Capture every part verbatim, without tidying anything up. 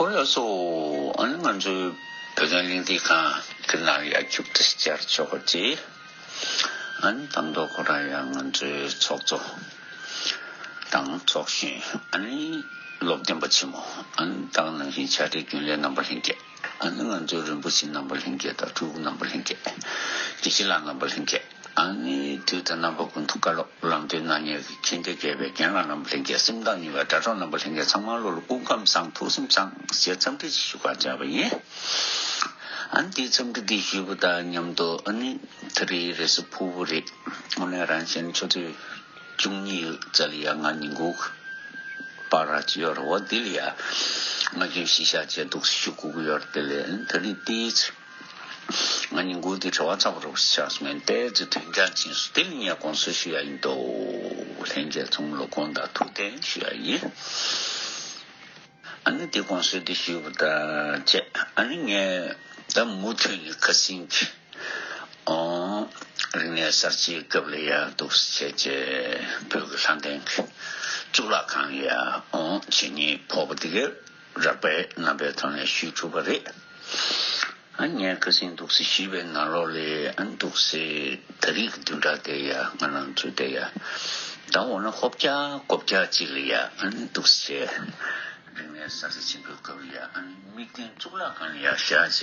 ཨོ་ཡ་སོ། ཨ་ནི་ང་ཚོའི་བོད་དོན་གླེང་སྟེགས་ཁང་གི་ནང་ལ་ཡ་རྒྱུགས་སྤྲོད་བཅར་ཆོག་པ་ཅིག་ཨ་ནི་དང་ཐོག་ཁོ་རང་ཡང་ང་ཚོའི་ཚོགས་གཙོ་དང་ཚོགས་གཞོན། ཨ་ནི་སློབ་སྟོན་པ་ཆེན་མོ། ཨ་ནི་ད་ག་ནང་བཞིན་བྱ་བྲལ་རྒྱུན་ལས་རྣམ་པ་ལྷན་རྒྱས། ཨ་ནི་ང་ཚོའི་རིན་པོ་ཆེ་རྣམ་པ་ལྷན་རྒྱས་དང་སྤྲུལ་སྐུ་རྣམ་པ་ལྷན་རྒྱས། དགེ་བཤེས་ལགས་རྣམ་པ་ལྷན་རྒྱས། ཨ་ནི་དུས་དང་རྣམ་པ་ཀུན་ཏུ་བཀའ་སློབ་ལམ་སྟོན་གནང་མཁན་གྱི་མཁྱེན་བརྩེ་དགྱེས་པའི་རྒན་ལགས་རྣམ་པ་ལྷན་རྒྱས། སེམས་ཐག་ཉེ་བའི་དྲ་གྲོགས་རྣམ་པ་ལྷན་རྒྱས་ཚང་མ་ལོ་ལ་སྐུ་ཁམས་བཟང་། ཐུགས་སེམས་བཟང་ཞེས་འཚམས་འདྲི་ཞུ་བར་བཅར་བ་ཡིན། ཨ་ནི་དེའི་འཚམས་འདྲི་འདི་ཞུས་པ་དང་མཉམ་དུ། ཨ་ནི་ད་རེས་རེས་གཟའ་ཕུར་བུ་རེད། དངོས་གནས་རང་བཞིན་ཆུ་ཚོད་བཅུ་གཉིས་རྩ་ལ་ཡ་ང་ཉིན་གུང་པར་ཅིག་ཡོད་རེད། འོ་འདི་ལ་ཡ་ང་རྒྱུན་གཞི་བཞག་བྱས་འདུག་ཞུ་དགོས་ཀྱི་ཡོད་རེད། དེ་ལས་ཨ་ནི་ད་རེས་ཏོག་ཙམ་ང་ཉིན་གུང་འདི་བྲེལ་བ་ཚ་པོ་འདྲ་པོ་ཞིག་ཆགས་སོང་ངས། ཏོག་ཙམ་དོན་རྐྱང་ཕྱིན་སོང་། དེ་ལ་ངས་དགོངས་སེལ་ཞུ་ཡ་ཡིན་འདུག་ལྷན་རྒྱས་ཚང་མ་ལ་དགོངས་དག་ཐུགས་བདེན་ཞུ་ཡ་ཡིན། ཨ་ནི་དེ་དགོངས་སེལ་དེ་ཞུས་པ་དང་བཅས། ཨ་ནི་ངས་ད་མུ་མཐུད་ནས་ཁ་སང་གི་ཨོ་རིག་གནས་གསར་བརྗེའི་སྐབས་ལ་ཡ་འདུག་སེ་བྱས་བྱས་བོད་ཀྱི་ལྷ་ལྡན་གྱི་གཙུག་ལག་ཁང་ལ་ཡ་ཨོ་བྱས་ཉེས་ཕོག་པ་དེ་གའི་རགས་པའི་རྣམ་པའི་ཐོག་ནས་ཞུས་གྲུབ་པ་རེད། ཨ་ངས་ཁ་སང་འདུག་སེ་ཞུས་པའི་ནང་ལོགས་ལ་ཨ་འདུག་སེ་ད་རེས་ཀྱི་བདུན་ཕྲག་དེ་ཡ་ང་རང་ཚོ་དེ་ཡ་ད་འོ་ན་ཧོབ་རྒྱག་ཀོབ་རྒྱག་ཅིག་ལ་ཡ་ཨ་འདུག་སེ་རིག་གནས་གསར་བརྗེ་ཆེན་པོའི་སྐབས་ལ་ཡ་ཨ་དམིགས་རྟེན་གཙུག་ལག་ཁང་ལ་ཡ་བཞག་བྱས་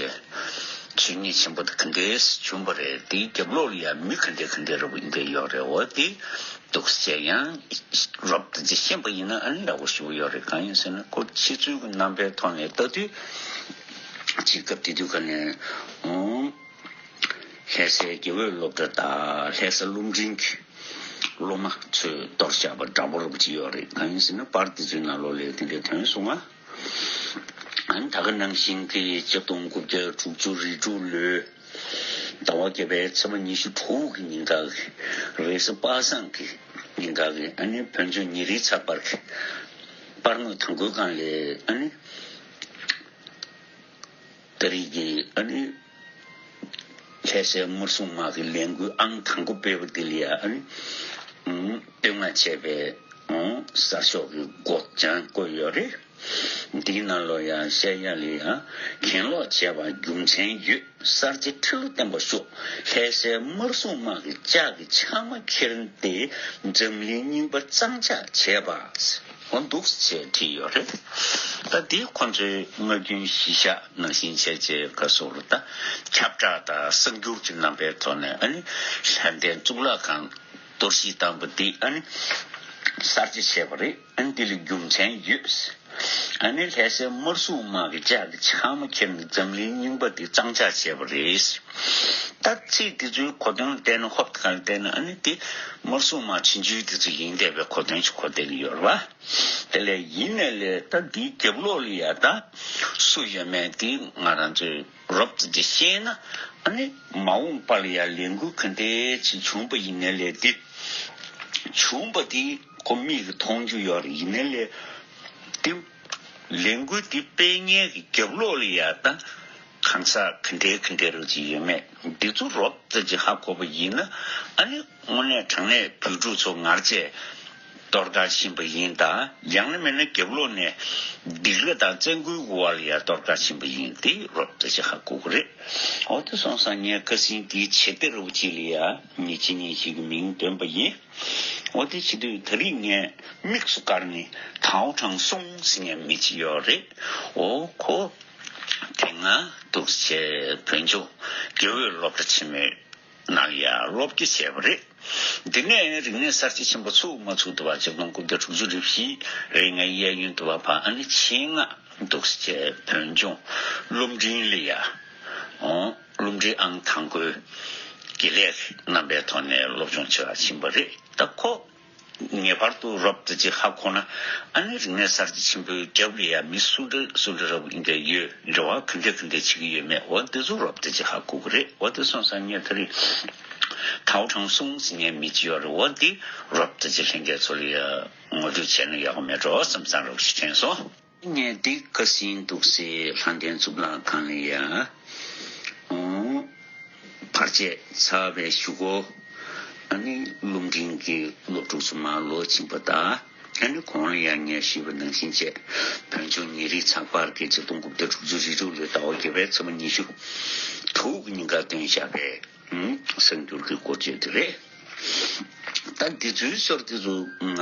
བྱས་ཉེས་ཆེན་པོ་དེ་ག་འདྲས་བྱུང་བ་རེད། དེའི་རྒྱབ་ལོགས་ལ་ཡ་མི་ག་འདྲས་ག་འདྲས་ར་བ་འདི་ཡོད་རེད། འོ་དེ་འདུག་སེ་ཡང་རོབ་ཙམ་ཅིག་ཤེས་པ་ཡིན་ན་ཨ་ནི་འདྲ་པོ་ཞིག་ཡོད་རེད། གང་ཡིན་ཟེར་ན་ཁོ་ཕྱི་ཚུལ་གྱི་རྣམ་པའི་ཐོག་ནས་ལྟ་དུས་ཅིག་སྐབས་དེ་དུས་ག་ནས་ཨོ་ལྷ་སའི་དགེ་འོས་སློབ་གྲྭ་དང་ལྷ་ས་སློབ་འབྲིང་གི་སློབ་མ་ཚོས་གཏོར་བཞག་པ་འདྲ་པོ་རོབ་ཅིག་ཡོད་རེད། གང་ཡིན་ཟེར་ན་པར་དེ་ཚོའི་ནང་ལོགས་ལ་དེ་འདྲའི་ཐོན་སོང་ང་། ཨ་ནི་ད་ག་ནང་བཞིན་གྱི་ཆིག་སྟོང་དགུ་བརྒྱ་དྲུག་ཅུ་རེ་དྲུག་ལོའི་ཟླ་བ་བརྒྱད་པའི་ཚེས་པ་ཉི་ཤུ་དྲུག་གི་ཉིན་ཀ་གི་རེས་གཟའ་པ་སངས་ཀྱི་ཉིན་ཀ་གི་ཨ་ནི་བོད་ལྗོངས་ཉིན་རེའི་ཚགས་པར་གྱི་པར་ངོས་དང་པོའི་སྒང་ལ་ཨ་ནི་ད་རེས་ཀྱི་ཨ་ནི་ལྷ་སའི་དམར་སྲུང་དམག་གི་ལས་འགུལ་ཨང་དང་པོ་སྤེལ་བ་དེ་ལ་ཡ་ཨ་ནི་བསྟོད་བསྔགས་བྱས་པའི་གསར་ཤོག་གི་མགོ་བྱང་བཀོད་ཡོད་རེད། འདིའི་ནང་ལོགས་ཡང་བཤད་ཡ་ལ་ཡང་གྱེན་ལོག་བྱས་པ་རྒྱུ་མཚན་ཡོད། གསར་བརྗེ་ཁྲི་ལོ་བརྟན་པར་ཤོག་ལྷ་སའི་དམར་སྲུང་དམག་གི་ལྕག་གི་ཕྱགས་མ་ཁྱེར་ཏེ་འཛམ་གླིང་རྙིང་པ་གཙང་ཕྱགས་བྱས་པ། འོ་འདུག་ཅེས་བྲིས་ཡོད་རེད། ད་འདི་ཁོ་ཚོའི་ངག་རྒྱུན་གཞི་བཞག་ནང་བཞིན་བྱས་རྗེས་ག་སོགས་ལ་ད་ཁྱབ་བསྒྲགས་དང་གསར་འགྱུར་གྱི་རྣམ་པའི་ཐོག་ནས་ཨ་ནི་ལྷ་ལྡན་གཙུག་ལག་ཁང་གཏོར་བཤིག་བཏང་པ་འདི་ཨ་ནི་གསར་བརྗེ་བྱས་པ་རེད། ཨ་ནི་འདི་ལ་རྒྱུ་མཚན་ཡོད། ཨ་ནི་ལྷ་སའི་དམར་སྲུང་དམག་གི་ལྕག་གི་ཕྱགས་མ་ཁྱེར་ནས་འཛམ་གླིང་རྙིང་པ་འདི་གཙང་ཕྱགས་བྱས་པ་རེད། ད་ཚིག་འདི་ཚོའི་གོ་དོན་ལ་བལྟས་ན་ཧོབ་ཏེ་གང་ལ་བལྟས་ན་ཨ་ནི་འདི་དམར་སྲུང་དམག་ཆུང་ཆུང་འདི་ཚོ་ཡིན་བསྡད་པའི་གོ་དོན་ཞིག་གོ་བསྡད་ཀྱི་ཡོད་རེད་བ། དེ་ལས་ཡིན་ནའི་ལས་ད་འདིའི་རྒྱབ་ལོགས་ལ་ཡ་ད་སུ་ཡོད་མེད་འདི་ང་རང་ཚོས་རོབ་ཙམ་ཅིག་ཤེས་ན་ཨ་ནི་མ་འོངས་པ་ལ་ཡ་ལས་འགུལ་ག་འདྲས་ཅིག་བྱུང་པ་ཡིན་ནའི་ལས་འདི་བྱུང་པ་འདི་ཁོ་མིག་གིས་མཐོང་རྒྱུ་ཡོད་རེད། ཡིན་ནའི་ལས་འདི་ལས་འགུལ་འདི་སྤེལ་མཁན་གྱི་རྒྱབ་ལོགས་ལ་ཡ་ད་གང་ཟག་ག་འདྲས་ག་འདྲས་རོ་ཅིག་ཡོད་མེད་འདི་ཚོ་རོབ་ཙམ་ཅིག་ཧ་གོ་བ་ཡིན་ན་ཨ་ནི་དངོས་གནས་དྲང་གནས་བོད་ཕྲུག་ཚོ་ངར་བྱས་གཏོར་གར་ཕྱིན་པ་ཡིན་ད། ཡང་ན་མིན་ན་རྒྱབ་ལོགས་ནས་སྡིགས་ར་དང་བཙན་རྒོལ་གྱི་འོག་ལ་ཡ་གཏོར་གར་ཕྱིན་པ་ཡིན་དེ་རོབ་ཙམ་ཅིག་ཧ་གོ་གི་རེད། འོ་དེ་སོང་ཙང་ངས་ཁ་སང་དེའི་བྱེད་གཏེ་རོབ་ཅིག་ལ་ཡ་ཉིན་གཅིག་ཉིན་ཞིག་གི་མིང་འདོན་པ་ཡིན། འོ་དེ་བྱེད་དུས་ད་རིང་ངས་དམིགས་སུ་བཀར་ནས་ཐའོ་ཁྲང་སུང་ཟེར་མཁན་མི་གཅིག་ཡོད་རེད། འོ་ཁོ་དེ་སྔ་འདུག་སེ་བོད་ལྗོངས་དགེ་འོས་སློབ་གྲྭ་ཆེན་མོའི་ནང་ཡ་སློབ་སྐྱེ་བྱས་པ་རེད། འདི་ནས་རིག་གནས་གསར་བརྗེ་ཆེན་པོ་ཚུགས་མ་ཚུགས་འདུག་པ་ཆིག་སྟོང་དགུ་བརྒྱ་དྲུག་ཅུ་རེ་བཞི་རེ་ལྔའི་གཡས་གཡོན་འདུག་པ་ཕར་ཨ་ནི་ཆེད་མངགས་འདུག་སེ་བྱས་བོད་ལྗོངས་སློབ་འབྲིང་ལ་ཡ། འོ་སློབ་འབྲིང་ཨང་དང་པོའི་དགེ་ལས་རྣམ་པའི་ཐོག་ནས་སློབ་སྦྱོང་བྱེད་པར་ཕྱིན་པ་རེད། ད་ཁོ་ངེས་པར་དུ་རོབ་ཙམ་ཅིག་ཧ་གོ་ན་ཨ་ནི་རིག་གནས་གསར་བརྗེ་ཆེན་པོའི་རྒྱབ་ལ་ཡ་མི་སུ་འདྲ་སུ་འདྲ་རབ་ཡིན་གྱི་ཡོད། འབྲེལ་བ་ག་འདྲ་ག་འདྲ་བྱེད་ཀྱི་ཡོད་མེད་འོ་འདི་ཚོ་རོབ་ཙམ་ཅིག་ཧ་གོ་གི་རེད། འོ་དེ་སོང་ཙང་ངས་ད་རེས་ཐའོ་ཁྲང་སུང་ཟེར་མཁན་མི་གཅིག་ཡོད་རེད། འོ་འདི་རོབ་ཙམ་ཅིག་ལྷན་རྒྱས་ཚོ་ལ་ཡ་ངོ་སྤྲོད་བྱས་ན་ཡག་པོ་མེད་འགྲོ་བསམ་བསམ་རོབ་ཞིག་དྲན་སོང་། ངས་འདི་ཁ་སང་འདུག་སེ་ལྷ་ལྡན་གཙུག་ལག་ཁང་ལ་ཡ། ཨོ། བར་ཆད་ཚར་བའི་གཞུག་གུ། ཨ་ནི་སློབ་འབྲིང་གི་སློབ་ཕྲུག་ཚོ་མར་ལོག་ཕྱིན་པ་དང་ ཨ་ནི་གོང་ལ་ཡང་ངས་ཞུས་པ་ནང་བཞིན་བྱས། བོད་ལྗོངས་ཉེ་རིགས་ཚགས་པར་གྱིས་ཆིག་སྟོང་དགུ་བརྒྱ་དྲུག་ཅུ་རེ་དྲུག་ལོའི་ཟླ་བ་བརྒྱད་པའི་ཚེས་པ་ཉི་ཤུ་དྲུག་གི་ཉིན་ཀར་བཏོན་བཞག་པའི་གསར་འགྱུར་གྱི་འགོ་བརྗོད་དེ་རེད། ད་འདི་ཚོའི་སྐོར་དེ་ཚོ་ང་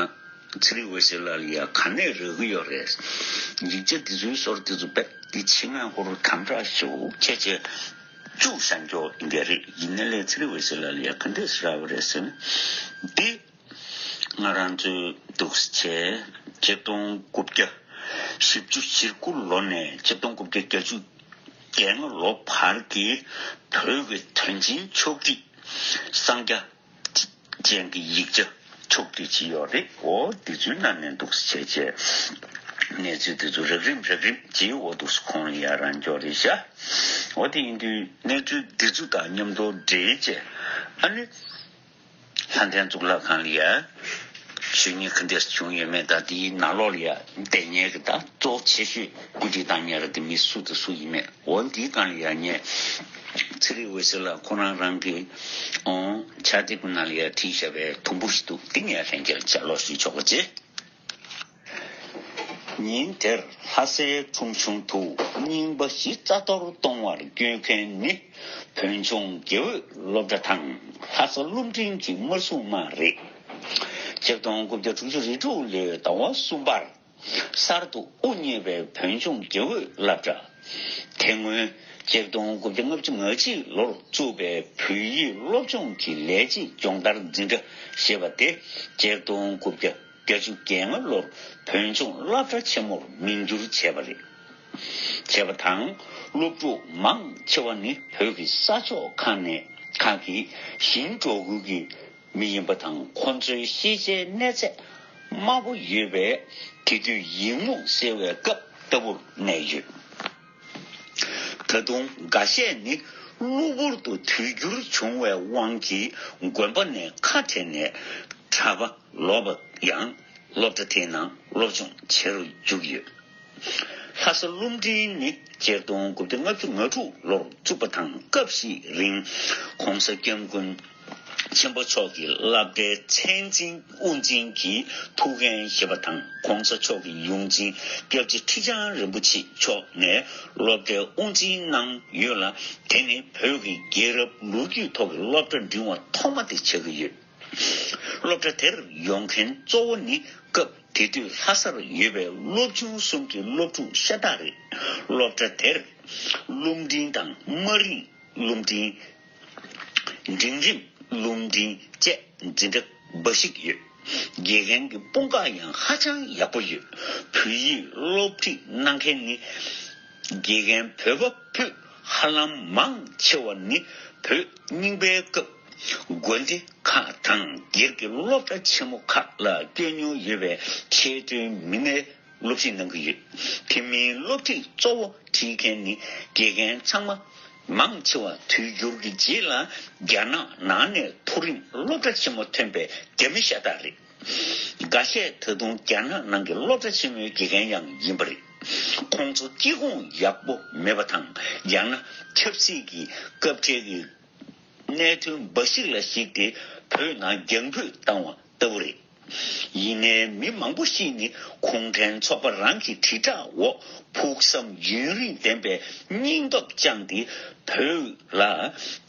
ཚེ་རིང་འོད་ཟེར་ལགས་ལ་ཡ་ག་ནས་རག་གི་ཡོད་རེད། ཡིག་ཆ་འདི་ཚོའི་སྐོར་དེ་ཚོ་རྦད་དེ་ཆེད་མངགས་སྐོར་དམ་དྲག་ཞེ་པོ་བྱས་བྱས་བཅུག་བཞག་རྒྱུ་ཡིན་པ་རེད། ཡིན་ནའི་ལས་ཚེ་རིང་འོད་ཟེར་ལགས་ལ་ཡ་ག་འདྲས་རག་པ་རེད་ཟེར་ན། འདི་ང་རང་ཚོའི་འདུག་སེ་བྱས་ཆིག་སྟོང་དགུ་བརྒྱ་བཞི་བཅུ་ཞེ་དགུ་ལོ་ནས་ཆིག་སྟོང་དགུ་བརྒྱ་བརྒྱད་ཅུ་གྱ་ལྔ་ལོ་བར་གྱི་བོད་ཀྱི་དོན་ཆེན་ཕྱོགས་སྒྲིག་གསང་རྒྱ་ཅན་གྱི་ཡིག་ཆ་ཕྱོགས་སྒྲིག་བྱས་ཡོད་རེད། འོ་འདི་ཚོའི་ནང་ནས་འདུག་སེ་བྱས་བྱས་གནས་ཚུལ་འདི་ཚོ་རགས་རིམ་རགས་རིམ་བྱས། འོ་འདུག་སེ་ཁོང་ལ་ཡ་རག་འགྱོག་རེད་ཤག་འོ་དེ་ཡིན་དུས་གནས་ཚུལ་འདི་ཚོ་དང་མཉམ་དུ་འབྲེལ་བྱས་ཨ་ནི། ལྷ་ལྡན་གཙུག་ལག་ཁང་ལ་ཡ་ཞུ་སྙན་ག་འདྲས་བྱུང་ཡོད་མེད་དང་། དེའི་ནང་ལོགས་ལ་ཡ་བསྡད་མཁན་གྱི་ད་གཙོ་ཆེ་ཤོས་བཀོད་སྒྲིག་བཏང་མཁན་ར་དེ་མི་སུ་དང་སུ་ཡིན་མེད། འོ་འདིའི་སྒང་ལ་ཡ་ངས་ཚེ་རིང་འོད་ཟེར་ལགས་ཁོ་རང་རང་གི་ཨོང་ཕྱག་དེབ་ཀྱི་ནང་ལ་ཡ་བྲིས་བཞག་པའི་དུམ་བུ་ཞིག་འདུག་འདི་ངས་ལྷན་རྒྱས་ལ་ལྗགས་ཀློག་ཞུ་ཆོག་ག་བྱེད། ཉིན་དེར་ལྷ་སའི་ཁྲོམ་གཞུང་དུ་རྙིང་པ་བཞི་རྩ་གཏོར་གཏོང་བར་བསྐྱོད་མཁན་ནི་བོད་ལྗོངས་དགེ་འོས་སློབ་གྲྭ་དང་ལྷ་ས་རླུང་འཕྲིན་གྱི་དམར་སྲུང་དམག་རེད། ཆིག་སྟོང་དགུ་བརྒྱ་དྲུག་ཅུ་རེ་དྲུག་ལོའི་ཟླ་བ་གསུམ་པར་གསར་དུ་དབུ་བརྙེས་པའི་བོད་ལྗོངས་དགེ་འོས་སློབ་གྲྭ། དེ་སྔོན་ཆིག་སྟོང་དགུ་བརྒྱ་ལྔ་བཅུ་ང་གཅིག་ལོར་བཙུགས་པའི་བོད་ཡིག་སློབ་སྦྱོང་གི་ལས་བྱེད་སྦྱོང་བརྡར་འཛིན་གྲྭ་ཞེས་པ་དེ་ཆིག་སྟོང་དགུ་བརྒྱ་བརྒྱད་ཅུ་གྱ་ལྔ་ལོར་བོད་ལྗོངས་སློབ་གྲྭ་ཆེན་མོར་མིང་བསྒྱུར་བྱས་པ་རེད། བྱས་པ་དང་། སློབ་ཕྲུག་མང་ཆེ་བ་ནི་བོད་ཀྱི་ས་ཕྱོགས་ཁག་ནས་ཁག་གི་ཞིང་འབྲོག་ཁུལ་གྱི་མི་ཡིན་པ་དང་། ཁོང་ཚོའི་ཤེས་བྱའི་གནས་ཚད་དམའ་པོ་ཡོད་པས་དེ་དུས་ཡིག་རྨོངས་སེལ་བའི་སྐབས་ལྟ་བུར་གནས་ཡོད། ད་དུང་འགའ་ཤས་ནི་གློ་བུར་དུ་དུས་འགྱུར་བྱུང་བའི་དབང་གིས་དགོན་པ་ནས་ཁ་བྲལ་ནས་གྲྭ་པ་ལོག་པ་ཡང་སློབ་གྲྭ་དེའི་ནང་སློབ་སྦྱོང་བྱེད་རུ་འཇུག་ཡོད། ལྷ་ས་རླུང་འཕྲིན་ནི་ཆིག་སྟོང་དགུ་བརྒྱ་ལྔ་བཅུ་ང་དྲུག་ལོར་བཙུགས་པ་དང་། སྐབས་ཤིག་རིང་༸གོང་ས་༸སྐྱབས་མགོན་ཆེན་པོ་མཆོག་གི་སློབ་གྲྭའི་མཚན་འཛིན་དབུ་འཛིན་གྱི་ཐུགས་འགན་བཞེས་པ་དང་། ༸གོང་ས་མཆོག་གི་ཡོངས་འཛིན་སྐྱབས་རྗེ་ཁྲི་བྱང་རིན་པོ་ཆེ་མཆོག་ནས་སློབ་གྲྭའི་དབུ་འཛིན་གནང་ཡོད་ལ། དེ་ནི་བོད་ཀྱི་རྒྱལ་རབས་ལོ་རྒྱུས་ཐོག་གི་སློབ་གྲྭ་འབྲིང་བ་ཐོག་མ་དེ་ཆགས་ཀྱི་ཡོད། སློབ་གྲྭ་དེར་ཡོང་མཁན་གཙོ་བོ་ནི་སྐབས་དེ་དུས་ལྷ་སར་ཡོད་པའི་སློབ་ཆུང་གསུམ་གྱི་སློབ་ཕྲུག་ཤ་སྟག་རེད། སློབ་གྲྭ་དེར་རླུང་འཕྲིན་དང་དམར་རིང་རླུང་འཕྲིན། འབྲིང་རིམ་རླུང་འཕྲིན་བཅས་འཛིན་གྲྭ་འབའ་ཞིག་ཡོད། དགེ་རྒན་གྱི་དཔུང་ཁག་ཡང་ཧ་ཅང་ཡག་པོ་ཡོད། བོད་ཡིག་སློབ་ཁྲིད་གནང་མཁན་ནི་དགེ་རྒན་བོད་པ་ཕུད་ཧ་ལམ་མང་ཆེ་བ་ནི་བོད་རྙིང་པའི་སྐབས་དགོན་སྡེ་ཁག་དང་སྒེར་གྱི་སློབ་གྲྭ་ཆེན་མོ་ཁག་ལ་བསྐྱོད་མྱོང་ཡོད་པའི་ཆེས་མཐོའི་མི་སྣས་སློབ་ཁྲིད་གནང་གི་ཡོད། དེ་མིན་སློབ་ཁྲིད་གཙོ་བོ་ཁྲིད་མཁན་ནི་དགེ་རྒན་ཚང་མ་མང་ཆེ་བ་དུས་འགྱུར་གྱི་རྗེས་ལ་རྒྱ་ནག་ནང་ནས་མཐོ་རིམ་སློབ་གྲྭ་ཆེན་མོ་ཐོན་པའི་རྒྱ་མི་ཤ་སྟག་རེད། འགའ་ཤས་ད་དུང་རྒྱ་ནག་ནང་གི་སློབ་གྲྭ་ཆེན་མོའི་དགེ་རྒན་ཡང་ཡིན་པ་རེད། ཁོང་ཚོ་སྐྱེ་ཁུངས་ཡག་པོ་མེད་པ་དང་། ཡང་ན་ཆབ་སྲིད་ཀྱི་སྐབས་འཕྲལ་གྱི་གནད་དོན་འབའ་ཞིག་ལ་གཞིགས་ཏེ་བོད་ནང་རྒྱང་འབོད་བཏང་བ་ལྟ་བུ་རེད། ཡིན་ནའི་མི་མང་པོ་ཞིག་ནི་གུང་ཁྲན་ཚོགས་པ་རང་གི་དྲིལ་བསྒྲགས་འོག་ཕུགས་བསམ་ཡུན་རིང་ལྡན་པའི་སྙིང་སྟོབས་བཅངས་ཏེ། བོད་ལ་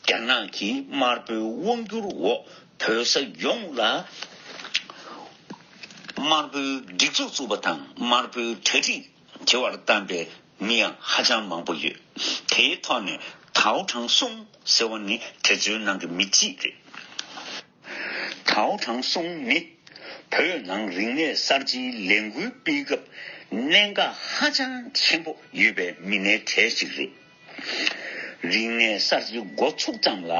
རྒྱ་ནག་གི་དམར་པོའི་དབང་བསྒྱུར་འོག་བོད་ས་ཡོངས་ལ་དམར་པོའི་སྒྲིག་འཛུགས་བཙུགས་པ་དང་། དམར་པོའི་གྲ་སྒྲིག་བྱེད་པར་བཏང་པའི་མི་ཡང་ཧ་ཅང་མང་པོ་ཡོད། དེའི་ཐོག་ནས་ཐའོ་ཁྲང་སུང་ཟེར་བ་ནི་དེ་ཚོའི་ནང་གི་མི་གཅིག་རེད། ཐའོ་ཁྲང་སུང་ནི་བོད་ནང་རིག་གནས་གསར་བརྗེའི་ལས་འགུལ་སྤེལ་སྐབས་གནད་འགག་ཧ་ཅང་ཆེན་པོ་ཡོད་པའི་མི་སྣའི་གྲས་ཤིག་རེད། རིག་གནས་གསར་བརྗེ་འགོ་ཚུགས་ཙམ་ལ་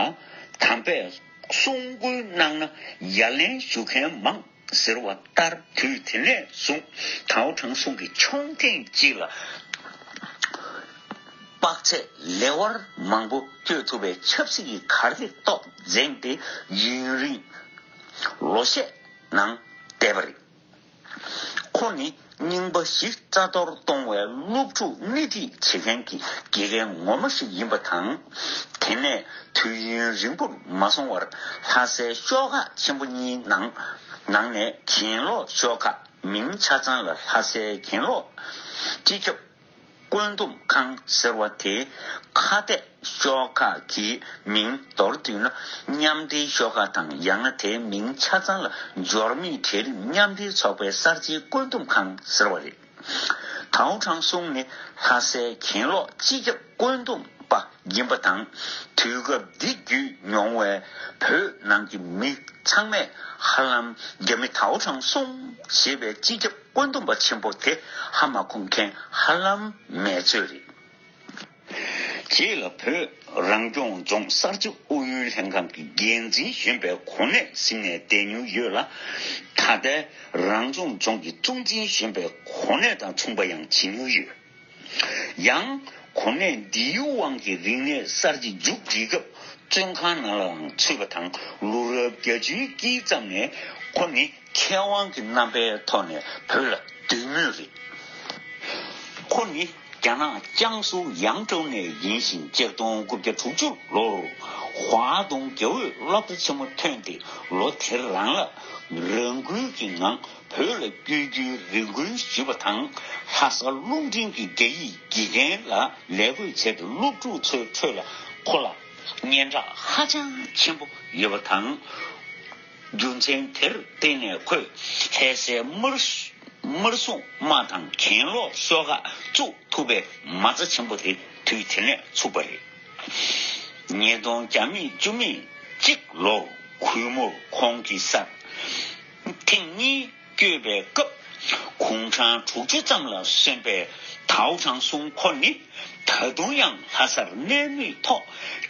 དམ་པས་གསུང་བཀུར་གནང་ན་ཡ་ལན་ཞུ་མཁན་མང་ཟེར་བ་ལྟར། དུས་དེ་ནས་བཟུང་ཐའོ་ཁྲང་སུང་གིས་འཕྱོངས་ཐེངས་གཅིག་ལ་དཔག་ཚད་ལེ་དབར་མང་པོ་བསྐྱོད་ཐུབ་པའི་ཆབ་སྲིད་ཀྱི་གར་སྟེགས་ཐོག་འཛེགས་ཏེ་ཡུན་རིང་ལོ་ཤས་ནང་བསྡད་པ་རེད། ཁོ་ནི་རྙིང་པ་བཞི་རྩ་གཏོར་གཏོང་བའི་སློབ་ཕྲུག་སྣེ་ཁྲིད་བྱེད་མཁན་གྱི་དགེ་རྒན་ངོ་མ་ཞིག་ཡིན་པ་དང་། དེ་ནས་དུས་ཡུན་རིང་པོར་མ་སོང་བར་ལྷ་སའི་ཤོག་ཁག་ཆེན་པོ་གཉིས་ནང་ནང་ནས་གྱེན་ལོག་ཤོག་ཁག་ མིང་ཆ་ཚང་ལ་ལྷ་སའི་གྱེན་ལོག་སྤྱི་ཁྱབ་བཀོད་འདོམས་ཁང་ཟེར་བ་དེ། ཁ་གཏད་ཤོག་ཁག་གི་མིང་མདོར་བསྡུས་ན། མཉམ་འབྲེལ་ཤོག་ཁག་དང་། ཡང་ན་དེའི་མིང་ཆ་ཚང་ལ་འབྱོར་མེད་གྲལ་རིམ་མཉམ་འབྲེལ་ཚོགས་པའི་གསར་བརྗེའི་བཀོད་འདོམས་ཁང་ཟེར་བ་རེད། ཐའོ་ཁྲང་སུང་ནི་ལྷ་སའི་གྱེན་ལོག་སྤྱི་ཁྱབ་བཀོད་འདོམས་པ་ཡིན་པ་དང་། དུས་སྐབས་འདི་བརྒྱུད་མྱོང་བའི་བོད་ནང་གི་མི་ཚང་མས་ཧ་ལམ་རྒྱ་མི་ཐའོ་ཁྲང་སུང་ཞེས་པའི་སྤྱི་ཁྱབ་བཀོད་འདོམས་པ་ཆེན་པོ་དེ་ཧ་མ་གོ་མཁན་ཧ་ལམ་མེད་ཚོད་རེད། རྗེས་ལ་བོད་རང་སྐྱོང་ལྗོངས་གསར་བརྗེ་ཨུ་ཡོན་ལྷན་ཁང་གི་འགན་འཛིན་གཞོན་པའི་གོ་གནས་ཟིན་ནས་བསྡད་མྱོང་ཡོད་ལ། ད་ལྟའི་རང་སྐྱོང་ལྗོངས་ཀྱི་གཙོ་འཛིན་གཞོན་པའི་གོ་གནས་དང་མཚུངས་པ་ཡང་བྱེད་མྱོང་ཡོད། ཡང་གོ་གནས་འདིའི་དབང་གིས་རིག་གནས་གསར་བརྗེ་མཇུག་སྒྲིལ་སྐབས་བཙོན་ཁང་ནང་ལའང་ཚུད་པ་དང་། ལོ་རབས་བརྒྱད་ཅུའི་དཀྱིལ་ཙམ་ནས་ཁོ་ནི་མཁས་དབང་གི་རྣམ་པའི་ཐོག་ནས་བོད་ལ་བསྡུས་མྱོང་རེད། ཁོ་ནི་རྒྱ་ནག་ཅང་སུའུ་ཡང་ཀྲོའུ་ནས་ཡིན་ཞིང་། ཆིག་སྟོང་དགུ་བརྒྱ་དྲུག་ཅུ་ལོར་ཧྭ་ཏུང་རྒྱ་བོད་སློབ་གྲྭ་ཆེན་མོ་ཐོན་ཏེ། ལོ་དེ་རང་ལ་རང་འགུལ་གྱི་ངང་བོད་ལ་བསྐྱོད་རྒྱུའི་རེ་སྐུལ་ཞུས་པ་དང་། ལྷ་ས་རླུང་འཕྲིན་གྱི་རྒྱ་ཡིག་དགེ་རྒན་ལ་ལས་བགོས་བྱས་ཏེ། སློབ་ཕྲུག་ཚོའི་ཁྲོད་ལ་ཁོ་ལ་སྙན་གྲགས་ཧ་ཅང་ཆེན་པོ་ཡོད་པ་དང་། རྒྱུ་མཚན་དེར་བརྟེན་ནས་ཁོས་ལྷ་སའི་དམར་དམར་སྲུང་དམག་དང་གྱེན་ལོག་ཤོག་ཁག་བཙུགས་ཐུབ་པའི་མ་རྩ་ཆེན་པོ་དེ་དུས་དེ་ནས་ཚུགས་པ་རེད། ཉིས་སྟོང་བརྒྱ་མེད་བཅུ་མེད་གཅིག་ལོར་གུས་མོར་ཁོང་གི་སར་ཐེངས་གཉིས་བསྐྱོད་པའི་སྐབས། དགུང་གྲངས་དྲུག་ཅུ་ཙམ་ལ་སོན་པའི་ཐའོ་ཁྲང་སུང་ཁོ་ནི། ད་དུང་ཡང་ལྷ་སར་གནས་མོས་ཐོག་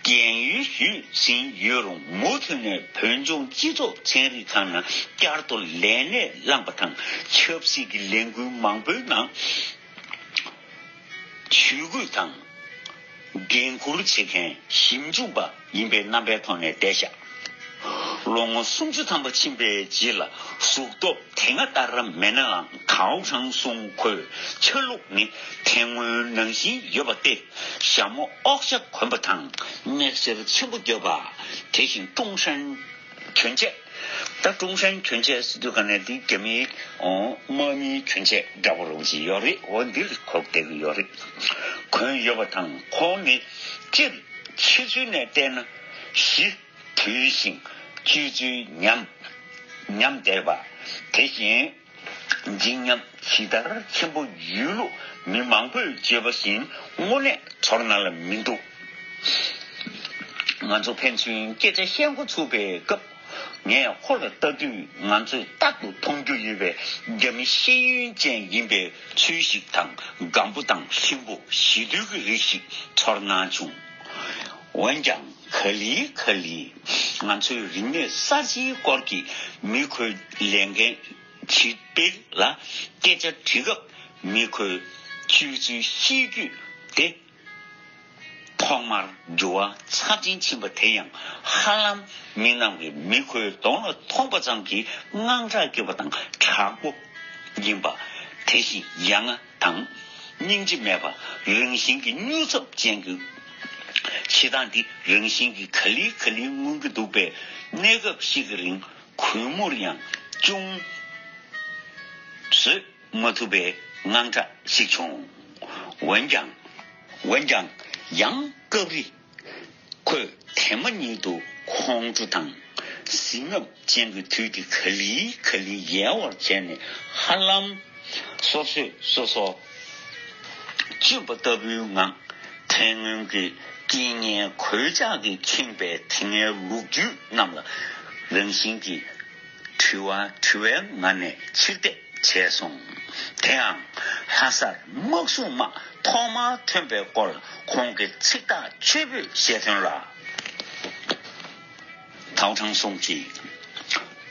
རྒན་ཡོལ་ཞུས་ཟིན་ཡོད་རུང་། མུ་མཐུད་ནས་བོད་ལྗོངས་སྤྱི་ཚོགས་ཚན་རིག་ཁང་ནང་བསྐྱར་དུ་ལས་གནས་བླངས་པ་དང་། ཆབ་སྲིད་ཀྱི་ལས་འགུལ་མང་པོའི་ནང་ཇུས་འགོད་དང་འགན་འཁུར་བྱེད་མཁན་ཞིབ་འཇུག་པ་ཡིན་པའི་རྣམ་པའི་ཐོག་ནས་བསྡད་བཞག་ལོ་ངོ་སུམ་ཅུ་ཐམ་པ་ཕྱིན་པའི་རྗེས་ལ་གཟུགས་སྟོབས་དེ་སྔ་ལྟར་མེད་ནའང་། ཐའོ་ཁྲང་སུང་ཁོའི་ཆ་ལུགས་ནི་དེ་སྔོན་ནང་བཞིན་ཡོད་པ་སྟེ། ཞྭ་མོ་ཨོག་ཞྭ་གོན་པ་དང་། མིག་སེར་ཆེན་པོ་བརྒྱབ་པ། དེ་བཞིན་ཀྲུང་ཧྲན་གྱོན་ཆས། ད་ཀྲུང་ཧྲན་གྱོན་ཆས་ཟེར་དུས་ག་ནས་འདི་རྒྱ་མིའི་དམག་མིའི་གྱོན་ཆས་འདྲ་པོ་རང་ཞིག་ཡོད་རེད། འོ་འདིར་གོ་བསྡད་ཀྱི་ཡོད་རེད། གོན་ཡོད་པ་དང་། ཁོང་ནི་སྤྱིར་ཕྱི་ཚུལ་ནས་བལྟས་ན་གཞི་དུལ་ཞིང་སྤྱོད་ཚུལ་ཉམས་ཉམས་བསྡད་པ། དེ་བཞིན་འཇིགས་ཉམས་ཇི་ལྟར་ཆེན་པོ་ཡོད་ལུགས་མི་མང་པོས་བརྗོད་པ་བཞིན་དངོས་གནས་ཚོར་སྣང་ལ་མི་འདུག་ང་ཚོ་ཕན་ཚུན་སྐད་ཆ་བཤད་འགོ་ཚུགས་པའི་སྐབས། ངས་ཁོ་ལ་ལྟ་དུས་ང་ཚོས་རྟག་ཏུ་མཐོང་རྒྱུ་ཡོད་པའི་རྒྱ་མི་ཤེས་ཡོན་ཅན་ཡིན་པའི་ཚུལ་ཞིག་དང་། སྒམ་པོ་དང་ལྷུན་པོ་ཞི་དུལ་གྱི་རིགས་ཤིག་ཚོར་སྣང་བྱུང་། འོན་ཀྱང་ག་ལེ་ག་ལེ་ང་ཚོའི་རིག་གནས་གསར་བརྗེའི་སྐོར་གྱི་མི་ཁོའི་ལས་འགན་བྱེད་པ་ལ་སྐད་ཆ་དྲི་སྐབས། མི་ཁོའི་སྤྱོད་ཚུལ་བཤད་རྒྱུ་དེ། ཐོག་མར་འགྱུར་བ་ཚབས་ཆེན་ཕྱིན་པ་དེ་ཡང་ཧ་ལམ་མི་རྣམས་ཀྱིས་མི་ཁོའི་གདོང་ལ་མཐོང་པ་ཙམ་གྱིས་དངངས་སྐྲག་སྐྱེས་པ་དང་། དྲག་པོ་ཡིན་པ། དེ་བཞིན་ཡ་ང་དང་སྙིང་རྗེ་མེད་པ། རང་བཞིན་གྱི་སྨྱོ་འཚབ་ཅན་གྱི་བྱེད་སྟངས་འདི་རང་བཞིན་གྱིས་ག་ལེ་ག་ལེ་མངོན་གྱི་འདུག་པས། གནས་སྐབས་ཤིག་གི་རིང་གུས་མོར་ཡང་ཅུང་བཟོད་མ་ཐུབ་པའི་དངངས་སྐྲག་ཞིག་བྱུང་། འོན་ཀྱང་། འོན་ཀྱང་ཡང་སྐབས་རེ་ཁོས་དེ་མ་ཉིད་དུ་ཁོང་ཁྲོ་དང་ཟིང་རྔམ་ཅན་གྱི་དུས་ཀྱི་ག་ལེ་ག་ལེ་ཡལ་བར་བྱས་ནས། ཧ་ལམ་སོ་སོས་སོ་སོ་གཅུན་པ་ལྟ་བུའི་ངང་། དེ་སྔོན་གྱི་རྐྱེན་ངན་གོད་ཆག་གིས་ཁེངས་པའི་དེ་སྔའི་ལོ་རྒྱུས་རྣམས་ལ་རང་བཞིན་གྱིས་དྲི་བ་དྲི་བའི་ངང་ནས་ཕྱིར་བལྟས་བྱས་སོང་། དེའང་ལྷ་སར་དམག་སྲུང་དམག་ཐོག་མར་ཐོན་པའི་སྐོར་ཁོང་གིས་ཚིག་ཐག་ཆོད་པོས་བཤད་དོན་ལ། ཐའོ་ཁྲང་སུང་གིས་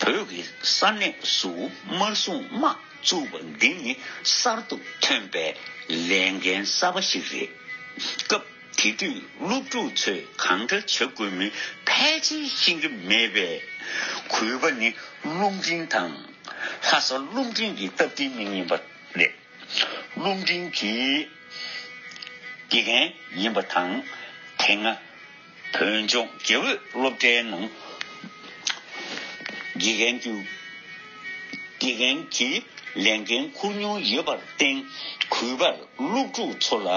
བོད་ཀྱི་ས་གནས་སུ་དམར་སྲུང་དམག་བཙུགས་པ་འདི་ནི་གསར་དུ་ཐོན་པའི་ལས་འགན་གསར་པ་ཞིག་རེད། སྐབས་དེ་དུས་སློབ་ཕྲུག་ཚོས་གང་འདྲ་བྱ་དགོས་མིན་ཕལ་ཆེར་ཤེས་ཀྱི་མེད་པས། གུས་པ་ནི་རླུང་འཕྲིན་དང་། ལྷ་ས་རླུང་འཕྲིན་གྱི་སྟབས་བདེའི་མིང་ཡིན་པ་རེད། རླུང་འཕྲིན་གྱི་དགེ་རྒན་ཡིན་པ་དང་། དེ་སྔ་བོད་ལྗོངས་དགེ་འོས་སློབ་གྲྭའི་ནང་དགེ་རྒན་གྱི་དགེ་རྒན་གྱི་ ལས་འགན་འཁུར་མྱོང་ཡོད་པར་བརྟེན། གུས་པར་སློབ་ཕྲུག་ཚོ་ལ་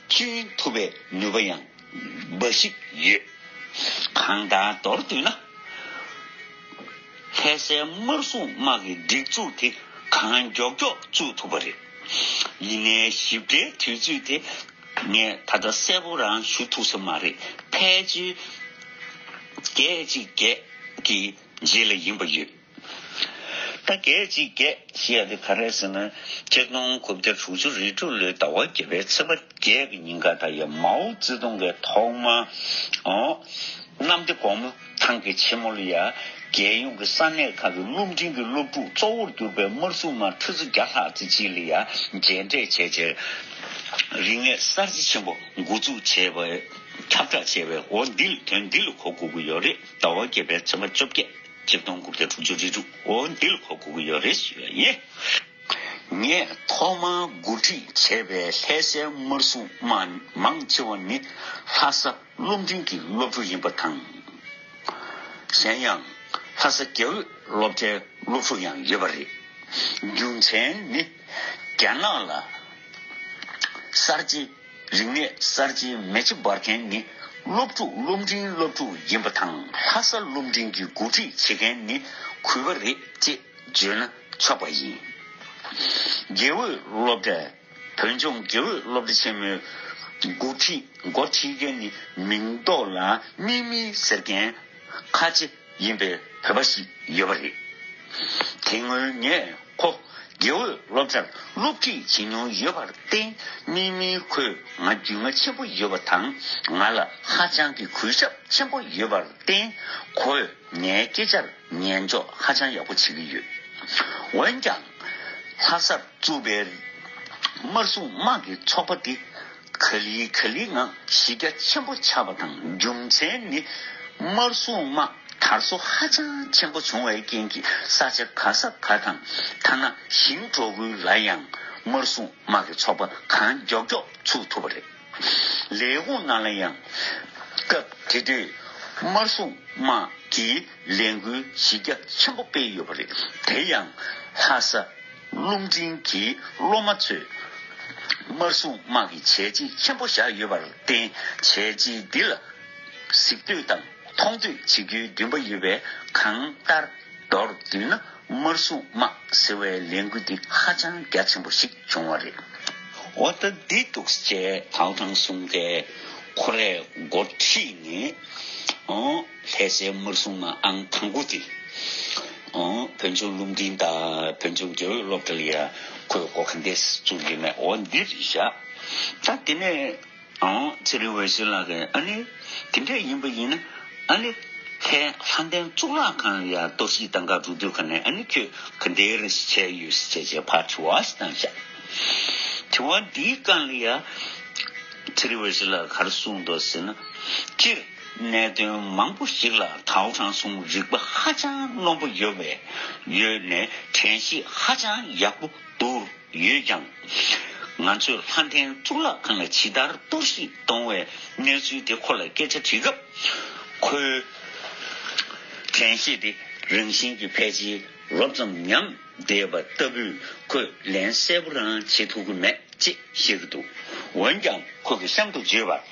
བསྐྱོན་ཐུབ་པའི་ནུས་པ་ཡང་འབའ་ཞིག་ཡོད། གང་ལྟར་མདོར་བསྡུས་ན། ལྷ་སའི་དམར་སྲུང་དམག་གི་སྒྲིག་འཛུགས་དེ་གང་མགྱོགས་མགྱོགས་བཙུགས་ཐུབ་པ་རེད། ཡིན་ནའི་ཞིབ་ཕྲའི་དུས་ཚོད་དེ་ངས་ད་ལྟ་གསལ་པོ་རང་ཞུ་ཐུབ་ས་མ་རེད། ཕལ་ཆེར་བརྒྱད་ཅིག་བརྒྱད་ཀྱི་རྗེས་ལ་ཡིན་པ་ཡོད། ད་བརྒྱད་ཅིག་བརྒྱད་ཞེས་ཡ་དེ་ག་རེ་ཟེར་ན། ཆིག་སྟོང་དགུ་བརྒྱ་དྲུག་ཅུ་རེ་དྲུག་ལོའི་ཟླ་བ་བརྒྱད་པའི་ཚེས་པ་བརྒྱད་ཀྱི་ཉིན་ཀ་ད་ཡ་མའོ་ཙེ་ཏུང་གིས་ཐོག་མར། ཨོ། གནམ་བདེ་སྒོ་མོ་ཐང་གི་ཆེན་མོ་ལ་ཡ། རྒྱལ་ཡོངས་ཀྱི་ས་གནས་ཁག་གི་སློབ་འབྲིང་གི་སློབ་ཕྲུག་གཙོ་བོར་གྱུར་པའི་དམར་སྲུང་དམག་ཁྲི་ཚོ་བརྒྱ་ལྷག་ཙམ་ཅིག་ལ་ཡ་མཇལ་འཕྲད་བྱས་རྗེས། རིག་གནས་གསར་བརྗེ་ཆེན་པོ་འགོ་འཛུགས་བྱས་པའི་ཁྱབ་བསྒྲགས་བྱས་པའི་འོ་འདི་ལ་དོན་འདི་ལ་གོ་དགོས་ཀྱི་ཡོད་རེད། ཟླ་བ་བརྒྱད་པའི་ཚེས་པ་བཅོ་བརྒྱད། ཆིག་སྟོང་དགུ་བརྒྱ་དྲུག་ཅུ་རེ་དྲུག་འོ་འདི་ལ་གོ་དགོས་ཀྱི་ཡོད་རེད་ཞུ་ཡ་ཡིན། ངས་ཐོག་མར་འགོ་ཁྲིད་བྱས་པའི་ལྷ་སའི་དམར་སྲུང་དམག་མང་ཆེ་བ་ནི་ལྷ་ས་སློབ་འབྲིང་གི་སློབ་ཕྲུག་ཡིན་པ་དང་། གཞན་ཡང་ལྷ་ས་དགེ་འོས་སློབ་གྲྭའི་སློབ་ཕྲུག་ཡང་ཡོད་པ་རེད། རྒྱུ་མཚན་ནི་རྒྱ་ནག་ལ་གསར་བརྗེ། རིག་གནས་གསར་བརྗེའི་མེ་ལྕེ་འབར་མཁན་ནི་སློབ་ཕྲུག་སློབ་འབྲིང་སློབ་ཕྲུག་ཡིན་པ་དང་། ལྷ་ས་སློབ་འབྲིང་གི་འགོ་ཁྲིད་བྱེད་མཁན་ནི་གུས་པ་རེད་ཅེས་བརྗོད་ན་ཆོག་པ་ཡིན། དགེ་འོས་སློབ་གྲྭ། བོད་ལྗོངས་དགེ་འོས་སློབ་གྲྭ་ཆེན་མོའི་འགོ་ཁྲིད་འགོ་ཁྲིད་མཁན་ནི་མིང་ཐོག་ལ་མིག་མིག་ཟེར་མཁན་ཁ་ཆེ་ཡིན་པའི་བོད་པ་ཞིག་ཡོད་པ་རེད། དེ་སྔོན་ངས་ཁོ་དགེ་འོས་སློབ་གྲྭར་སློབ་ཁྲིད་བྱེད་མྱོང་ཡོད་པར་བརྟེན། མིག་མིག་ཁོས་ང་རྒྱུས་མངའ་ཆེན་པོ་ཡོད་པ་དང་། ང་ལ་ཧ་ཅང་གི་གུས་ཞབས་ཆེན་པོ་ཡོད་པར་བརྟེན། ཁོས་ངའི་སྐད་ཆར་ཉན་འཇོག་ཧ་ཅང་ཡག་པོ་བྱེད་ཀྱི་ཡོད། འོན་ཀྱང་ལྷ་སར་བཙུགས་པའི་དམར་སྲུང་དམག་གི་ཚོགས་པ་འདི་ག་ལེ་ག་ལེ་ངང་གཞི་རྒྱ་ཆེན་པོ་ཆགས་པ་དང་། རྒྱུ་མཚན་ནི་དམར་སྲུང་དམག་དར་སོ་ཧ་ཅང་ཆེན་པོ་བྱུང་བའི་རྐྱེན་གྱིས། ས་ཆ་ག་ས་ག་དང་། ཐ་ན་ཞིང་འབྲོག་ཁུལ་ལ་ཡང་དམར་སྲུང་དམག་གི་ཚོགས་པ་གང་མགྱོགས་མགྱོགས་ཚུགས་ཐུབ་པ་རེད། ལས་ཁུངས་ནང་ལ་ཡང་སྐབས་དེ་དུས་དམར་སྲུང་དམག་གིས་ལས་འགུལ་གཞི་རྒྱ་ཆེན་པོ་སྤེལ་ཡོད་པ་རེད། དེ་ཡང་ལྷ་ས་སློབ་འབྲིང་གི་སློབ་མ་ཚོས་དམར་སྲུང་དམག་གི་བྱས་རྗེས་ཆེན་པོ་བཞག་ཡོད་པར་བརྟེན། བྱས་རྗེས་འདི་ལ་གཟིགས་འདོད་དང་མཐོང་འདོད་བྱེད་རྒྱུའི་འདུན་པ་ཡོད་པས། གང་ལྟར་མདོར་བསྡུས་ན། དམར་སྲུང་དམག་ཟེར་བའི་ལས་འགུལ་འདི་ཧ་ཅང་རྒྱ་ཆེན་པོ་ཞིག་བྱུང་བ་རེད། འོ་ད་འདི་འདུག་ཅེས་ཐའོ་ཁྲང་སུང་གིས་ཁོ་རས་འགོ་ཁྲིད་ནས། ཨོ། ལྷ་སའི་དམར་སྲུང་དམག་ཨང་དང་པོ་དེ། ཨོ། བོད་ལྗོངས་སློབ་འབྲིང་དང་བོད་ལྗོངས་དགེ་འོས་སློབ་གྲྭ་ལ་ཡ་ཁོས་འགོ་ག་འདྲས་བཙུགས་ཡོད་མེད། འོ་འདི་རེད་ཤག་ད་དེ་ནས། ཨང་། ཚེ་རིང་འོད་ཟེར་ལགས་ཀྱིས། ཨ་ནི་དེ་འདྲས་ཡིན་པ་ཡིན་ན། ཨ་ནི་ལྷ་ལྷ་ལྡན་གཙུག་ལག་ཁང་ལ་ཡ་གཏོར་བཤིག་བཏང་ག་འགྲོ་དུས་ག་ནས། ཨ་ནི་ཁྱོད་ག་འདྲས་རེ་བྱས་ཡོད་ཟེར་བྱས་བྱས་ཕར་དྲི་བ་ཞིག་བཏང་ཤག་དྲི་བ་འདིའི་སྒང་ལ་ཡ་ཚེ་རིང་འོད་ཟེར་ལགས་ག་རེ་གསུངས་འདུག་ཟེར་ན། སྤྱིར་གནད་དོན་མང་པོ་ཞིག་ལ་ཐའོ་ཁྲང་སུང་རིག་པ་ཧ་ཅང་རྣོན་པོ་ཡོད་པས། ཡོད་ནས་དྲན་ཤེས་ཧ་ཅང་ཡག་པོ་འདུག་ཡོད་ཀྱང་། ང་ཚོས་ལྷ་ལྡན་གཙུག་ལག་ཁང་ལ་ཇི་ལྟར་གཏོར་བཤིག་གཏོང་བའི་གནས་ཚུལ་དེ་ཁོ་ལ་སྐད་ཆ་དྲིས་སྐབས། ཁོས་དྲན་ཤེས་དེ་རང་བཞིན་གྱིས་ཕལ་ཆེར་རོབ་ཙམ་ཉམས་བསྡད་པ་ལྟ་བུས། ཁོས་ལན་གསལ་པོ་རང་བྱེད་ཐུབ་ཀྱི་མེད་ཅེས་བཤད་ཀྱི་འདུག་འོན་ཀྱང་ཁོ་གིས་གཤམ་དུ་བརྗོད་པར།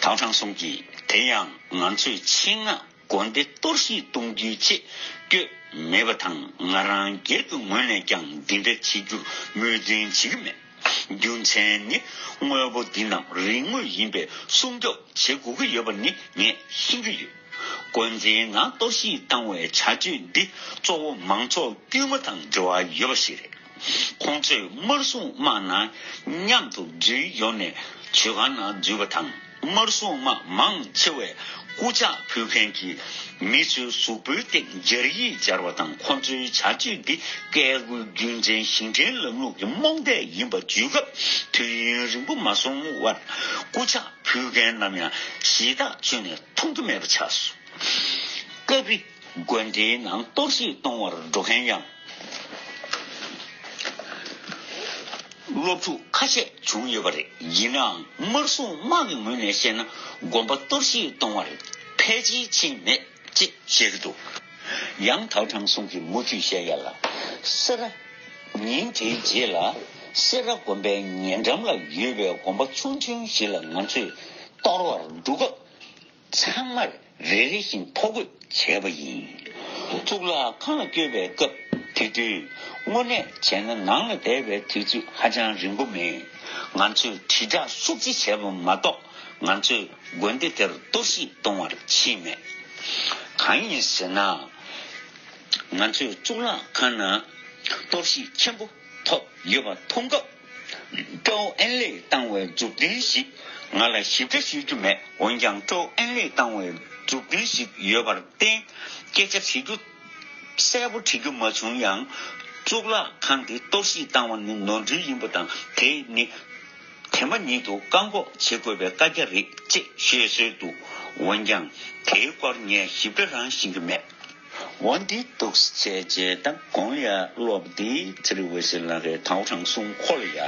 ཐའོ་ཁྲང་སུང་གིས། དེ་ཡང་ང་ཚོས་ཆེད་མངགས་དགོན་སྡེ་གཏོར་བཤིག་གཏོང་རྒྱུའི་ཆེད་བསྐྱོད་མེད་པ་དང་། ང་རང་སྒེར་གྱི་ངོས་ནས་ཀྱང་འདི་འདྲ་བྱེད་རྒྱུར་མོས་མཐུན་བྱེད་ཀྱི་མེད། རྒྱུ་མཚན་ནི། དངོས་པོ་འདི་རྣམས་རིན་དངོས་ཡིན་པས་སྲུང་སྐྱོབ་བྱེད་དགོས་ཀྱི་ཡོད་པ་ནི་ངས་ཤེས་ཀྱི་ཡོད། དགོན་སྡེའི་ནང་གཏོར་བཤིག་བཏང་བའི་བྱ་སྤྱོད་འདི་གཙོ་བོ་མང་ཚོགས་དཀྱུས་མ་དང་འབྲེལ་བ་ཡོད་པ་ཞིག་རེད། ཁོང་ཚོས་དམར་སྲུང་དམག་ནང་མཉམ་དུ་འཛུལ་ཡོང་ནས་མཆོད་ཁང་ནང་འཛུལ་བ་དང་། དམར་སྲུང་དམག་མང་ཆེ་བས་སྐུ་ཕྱག་ཕུལ་མཁན་གྱི་མི་ཚོའི་གཟུགས་པོའི་སྟེང་སྦྱར་ཡིག་སྦྱར་བ་དང་། ཁོང་ཚོའི་བྱ་སྤྱོད་འདི་བཀས་བཀོད་རྒྱུད་འཛིན་ཞིང་བྲན་ལམ་ལུགས་ཀྱི་རྨོངས་དད་ཡིན་པ་བརྗོད་སྐབས། དུས་ཡུན་རིང་པོ་མ་སོང་བར་སྐུ་ཕྱག་ཕུལ་མཁན་རྣམས་ཡང་ཞེ་ཐག་ཆོད་ནས་མཐོང་རྒྱུ་མེད་པ་ཆགས་སོང་། སྐབས་རེ་དགོན་སྡེའི་ནང་གཏོར་བཤིག་གཏོང་བར་འགྲོ་མཁན་ཡང་སློབ་ཕྲུག་ཁ་ཤས་བྱུང་ཡོད་པ་རེད། ཡིན་ནའང་དམར་སྲུང་དམག་གི་ངོས་ནས་བཤད་ན། དགོན་པ་གཏོར་བཤིག་གཏོང་བར་ཕལ་ཆེར་ཕྱིན་མེད་ཅེས་བཤད་ཀྱི་འདུག་ཡང་ཐའོ་ཁྲང་སུང་གིས་མུ་མཐུད་བཤད་ཡ་ལ། སེ་ར་ ཉིན་དེའི་རྗེས་ལ་སེ་ར་དགོན་པའི་ཉེ་འགྲམ་ལ་ཡོད་པའི་དགོན་པ་ཆུང་ཆུང་ཞིག་ལ་ང་ཚོས་གཏོར་བར་འགྲོ་སྐབས། ཚང་མར་རེ་རེ་བཞིན་ཐོ་འགོད་བྱས་པ་ཡིན། གཙུག་ལག་ཁང་ལ་བསྐྱོད་པའི་སྐབས་དེ་དུས་དངོས་གནས་བྱས་ན་ནང་ལ་བསྡད་པའི་དུས་ཚོད་ཧ་ཅང་རིང་པོ་མེད། ང་ཚོས་དྲིལ་བསྒྲགས་ཤུགས་ཆེ་བྱས་པ་མ་གཏོགས། ང་ཚོས་དགོན་སྡེ་དེར་གཏོར་བཤིག་གཏོང་བར་ཕྱིན་མེད། གང་ཡིན་ཟེར་ན། ང་ཚོས་གཙུག་ལག་ཁང་ནང་གཏོར་བཤིག་ཆེན་པོ་ཐོབ་ཡོད་པ་མཐོང་སྐབས། ཀྲོའུ་ཨེན་ལེས་བཏང་བའི་མཛུབ་སྟོན་ཞིག་ང་ལ་ཞིབ་ཕྲ་ཞུ་རྒྱུ་མེད། འོན་ཀྱང་ཀྲོའུ་ཨེན་ལེས་བཏང་བའི་མཛུབ་སྟོན་ཞིག་ཡོད་པར་བརྟེན། སྐད་ཆ་དྲི་རྒྱུ་གསལ་པོ་དྲི་རྒྱུ་མ་བྱུང་ཡང་། གཙུག་ལག་ཁང་དེ་གཏོར་བཤིག་བཏང་བ་ནི་ནོར་འཁྲུལ་ཡིན་པ་དང་། དེ་ནི་དེ་མ་ཉིད་དུ་བཀག་འགོག་བྱེད་དགོས་པའི་བཀའ་རྒྱ་རེད་ཅེས་བཤད་སྲོལ་འདུག་འོན་ཀྱང་དེའི་སྐོར་ངས་ཞིབ་ཕྲ་རང་ཤེས་ཀྱི་མེད། འོ་འདི་འདུག་སེ་བྱས་རྗེས་ད་དགོངས་ཡ་སློབ་འདི་ཚེ་རིང་འོད་ཟེར་ལགས་ཀྱིས་ཐའོ་ཁྲང་སུང་ཁོ་ལ་ཡ་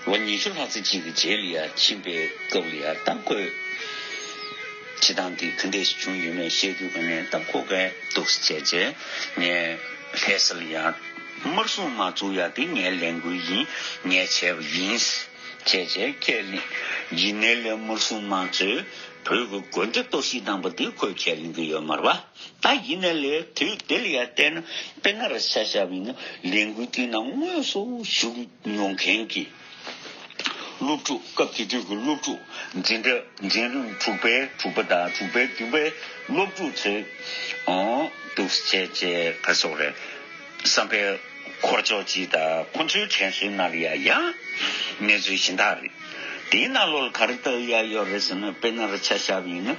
ལོ་ཉི་ཤུ་ལྷག་ཙམ་ཅིག་གི་རྗེས་ལ་ཡ་ཕྱིན་པའི་སྐབས་ལ་ཡ་ད་ཁོས་བྱེད་སྟངས་འདི་ག་འདྲས་ཤིག་བྱུང་ཡོད་མེད་བཤད་དུས་ག་ནས་ད་ཁོ་གས་འདུག་སེ་བྱས་རྗེས་ངས་ལྷ་ས་ལ་ཡ་དམར་སྲུང་དམག་བཙུགས་ཡ་འདི་ངའི་ལས་འགུལ་ཡིན། ངས་བྱས་པ་ཡིན། བྱས་རྗེས་ཁས་ལེན་ཡིན་ནའི་ལས་དམར་སྲུང་དམག་ཚོས་བོད་ཀྱི་དགོན་སྡེ་གཏོར་བཤིག་བཏང་པ་འདི་ཁོས་ཁས་ལེན་གྱི་ཡོད་མ་རེད་པ། ད་ཡིན་ནའི་ལས་དུས་དེ་ལ་ཡ་བལྟས་ན་དཔེར་ན་ར་ཆ་བཞག་པ་ཡིན་ན་ལས་འགུལ་དེའི་ནང་དངོས་སུ་ཞུགས་མྱོང་མཁན་གྱི་སློབ་ཕྲུག་སྐབས་དེ་དུས་ཀྱི་སློབ་ཕྲུག་འཛིན་གྲྭ་འཛིན་རིམ་དྲུག་པའི་དྲུག་པ་དང་དྲུག་པའི་བདུན་པའི་སློབ་ཕྲུག་ཚོས་འདུག་སེ་བྱས་བྱས་ག་སོགས་རེད། བསམ་འཕེལ་འཁོར་ཕྱོགས་སྤྱི་དང་ཁོ་ཚོའི་དྲན་གསོའི་ནང་ལ་ཡ་ཡང་གནས་ཚུལ་གཞན་དག་རེད། དེའི་ནང་ལོགས་ལ་ག་རེ་ལྟ་ཡ་ཡོད་རེད་ཟེར་ན། དཔེར་ན་ར་ཆ་བཞག་པ་ཡིན་ན།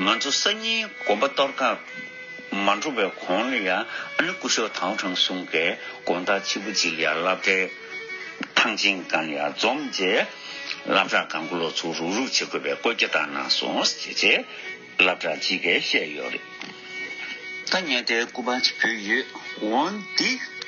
ང་ཚོ་སང་ཉིན་དགོན་པ་གཏོར་ཁ་མ་འགྲོ་བའི་གོང་ལ་ཡ་ཨ་ནི་སྐུ་ཞབས་ཐའོ་ཁྲང་སུང་གིས་དགོང་དག་ཕྱི་པོ་ཅིག་ལ་ཡ་སློབ་གྲྭའི་ཐང་ཆེན་སྒང་ལ་ཡ་འཛོམས་རྗེས་སློབ་གྲྭ་སྒང་གོ་ལོག་ཚུར་རུག་རུག་བྱེད་དགོས་པའི་བཀོད་རྒྱ་བཏང་གནང་སོང་ཟེར་རྗེས་སློབ་གྲྭ་སྤྱི་བཀའ་བཤད་ཡོད་རེད། ད་ངས་དེའི་སྐུ་པར་ཅིག་ཕུལ་ཡོད། འོ་འདི་